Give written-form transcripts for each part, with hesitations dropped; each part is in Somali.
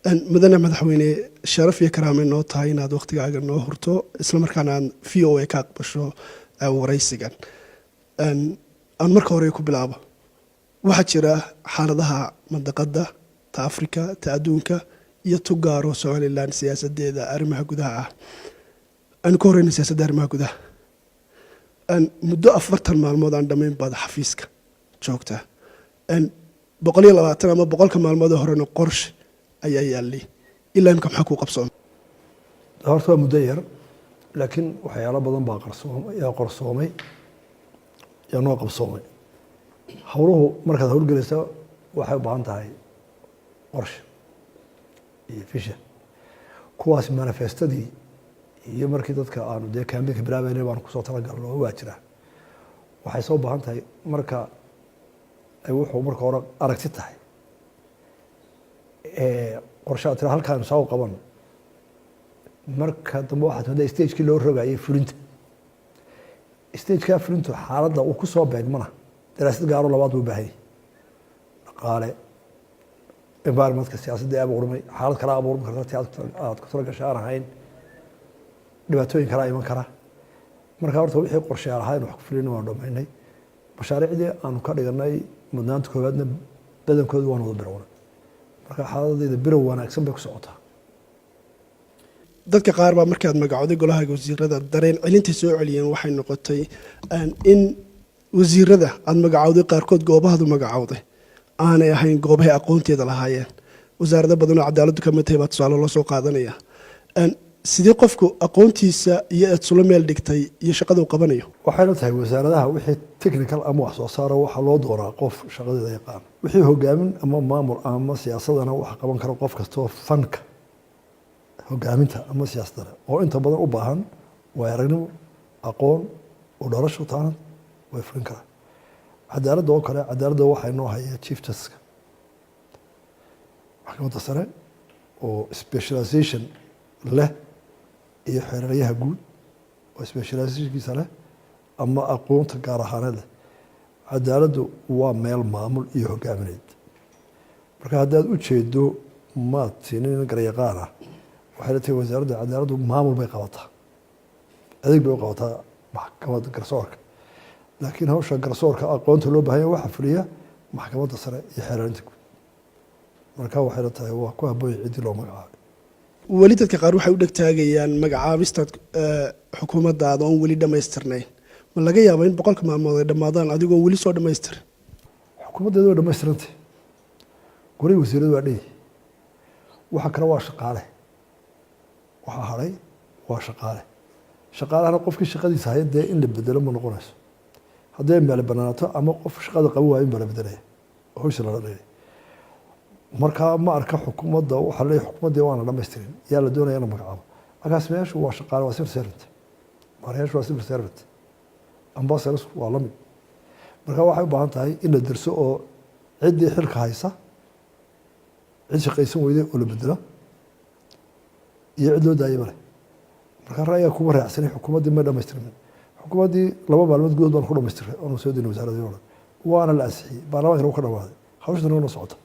Mudane madaxweyne, sharaf iyo karaamay noo tahay inaad waqtigaaga noo hurto, islamarkaana aad VOA ka aqbasho waraysigan. Aan marka hore ku bilaabo, waxaa jira xaaladaha mandaqada, ta Africa, ta adduunka iyo tu gaaro Somaliland siyaasadeeda arrimaha gudaha ah. Aynu ka horeyna siyaasadda arrimaha gudaha. Muddo 40 maalmood aan dhammayn baad xafiiska joogtaa. 120 ama 100-ka maalmood horena qorshe ayaa yaalay. Ilaa imka maxaa kuu qabsoomay? Horta waa muddo yar, laakiin waxyaalo badan baa qarsoom yaa qorsoomay, yaa noo qabsoomay. Howluhu markaad howlgelaysa waxay u baahan tahay qorshe iyo vision. Kuwaas manifestadii iyo markii dadka aanu dee campaignka bilaabeynay baanu kusoo talagalno oo waa jiraa. Waxay soo baahan tahay marka ay wuxuu marka hore aragti tahay, qorshe aad tira halkaanu saa u qabano. Marka dambe waxaad timada stagekii loo rogayay fulinta. Stagekaa fulintu xaaladda uu ku soo beegmana daraasad gaaro labaad buu baahanyay: dhaqaale, environmentka siyaasadda abuurmay, xaalad kala abuurmi karta ti aad ku tala gasha aan ahayn, dhibaatooyin kalaa iman kara. Marka horta wixii qorshayaal ahaa in wax ku fulin waanu dhamaynay. Mashaariicdii aanu ka dhiganay mudnaanta koowaadna badankoodu waan wada bilownay. Marka xaaladayda bilow wanaagsan bay ku socotaa. Dadka qaar baa markaad magacooday golaha wasiirada dareen celintay soo celiyeen waxay noqotay in wasiirada aada magacowday qaarkood goobahaadu magacowday aanay ahayn goobahay aqoonteeda lahaayeen. Wasaarado badan oo cadaaladdu kamid tahay baa tusaale loo soo qaadanaya. Sidee qofku aqoontiisa iyo aad sula meel dhigtay iyo shaqada uu qabanayo? Waxayna tahay wasaaradaha wixii technical ama wax soo saara waxaa loo doonaa qof shaqadeeda yaqaan. Wixii hogaamin ama maamul ama siyaasadana waxa qaban kara qof kastoo fanka hogaaminta ama siyaasadana oo inta badan u baahan waayo aragnimo, aqoon oo dhalasho taanad way fulin karaan. Cadaaladda oo kale, cadaaladda waxaa inoo haya chief justice maxkamadda sare oo specialization leh iyo xeeraryaha guud oo specializationkiisa leh ama aqoonta gaar ahaaneed leh. Cadaaladdu waa meel maamul iyo hogaamineed. Marka haddaad u jeedo maad siinin garyaqaan ah, waxay la tahay wasaaradda cadaaladdu maamul bay qabataa, adeeg bay u qabataa maxkamadda garsoorka, laakiin hawsha garsoorka aqoonta loo bahanya waxaa fuliya maxkamadda sare iyo xeerarinta guud. Marka waxay la tahay waa ku haboonya ciddii loo magacaabay. Weli dadka qaar waxay u dhegtaagayaan magacaabistaad xukuumaddaada oon weli dhammaystirnayn. Ma laga yaaba in 100-ka maalmood ay dhammaadaan adigoo weli soo dhammaystirin? Xukuumaddeeda waa dhamaystirantay. Golihii wasiiradu waa dheyi. Waxa kale waa shaqaale, waxaa hadhay waa shaqaale. Shaqaalahana qofkii shaqadiisa haya dee in la bedelo ma noqonayso. Hadday meel banaanaato ama qof shaqada qaban waayo in baa la bedelaya, hawsha lala dheeray. Markaa ma arka xukuumadda waxaa leeyahay xukuumaddii waana dhamaystirin, yaa la doonaya in la magacaabo. Markaas meeshu waa shaqaale, waa civil servant, maarayaashu waa civil servant, ambassadors waa la mid. Marka waxay u baahan tahay in la derso oo ciddii xilka haysa, cid shaqaysan weyday oo la bedelo iyo cid loo daayay male. Marka ra'yiga kuma raacsanay xukuumaddii ma dhamaystirmin. Xukuumaddii 2 maalmood gudood baan ku dhamaystiray oonu soo dinay wasaaradii o dhan, waana la ansixiyey, baarlamaankana wuu ka dhamaaday, hawshana wana socota.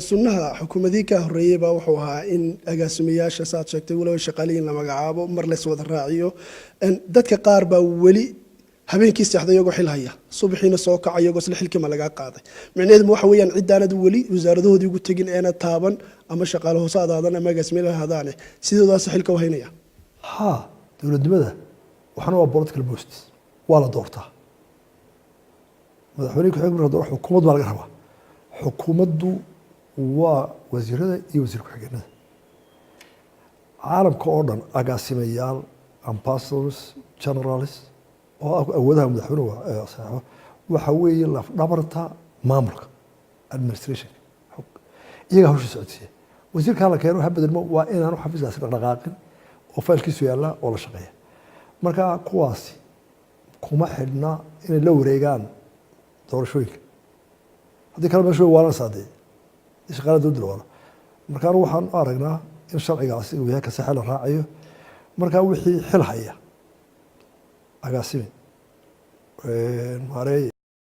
Sunnaha xukuumadihii ka horreeyey baa wuxuu ahaa in agaasimayaasha, saad sheegtay, weliba shaqaalihiin la magacaabo mar lays wada raaciyo. Dadka qaar baa weli habeenkii seexday iyagoo xil haya, subaxiina soo kaca iyagoo isla xilkiima lagaa qaaday. Micnaheedu waxa weeyaan ciddaanad weli wasaaradahoodii ugu tegin eena taaban ama shaqaale hoose adaadan ama agaasimayaal hadaane sidoodaas xilka u haynaya. Ha, dowladnimada waxna waa political post, waa la doortaa. Madaxweyne ku-xigeenka marka dooro xukuumad baa laga rabaa. Xukuumaddu waa wasiirada iyo wasiir ku-xigeenada. Caalamka oo dhan agaasimayaal, ambassadors, generals oo ah awoodaha madaxweynuhu saxo, waxa weeye lafdhabarta maamulka, administrationka, iyaga hawsha socodsiiya. Wasiirkaa la keeno ha bedelmo, waa inaanu xafiiskaasi dhaqdhaqaaqin oo faylkiisu yaallaa oo la shaqeeya. Marka kuwaasi kuma xidhna inay la wareegaan doorashooyinka. Haddii kale meeshu way waalanaysaa dee shaqaala dowladda la waalo. Marka anigu waxaan u aragnaa in sharcigaasi uu yahay ka saxe la raacayo. Marka wixii xil haya, agaasime, maareeye.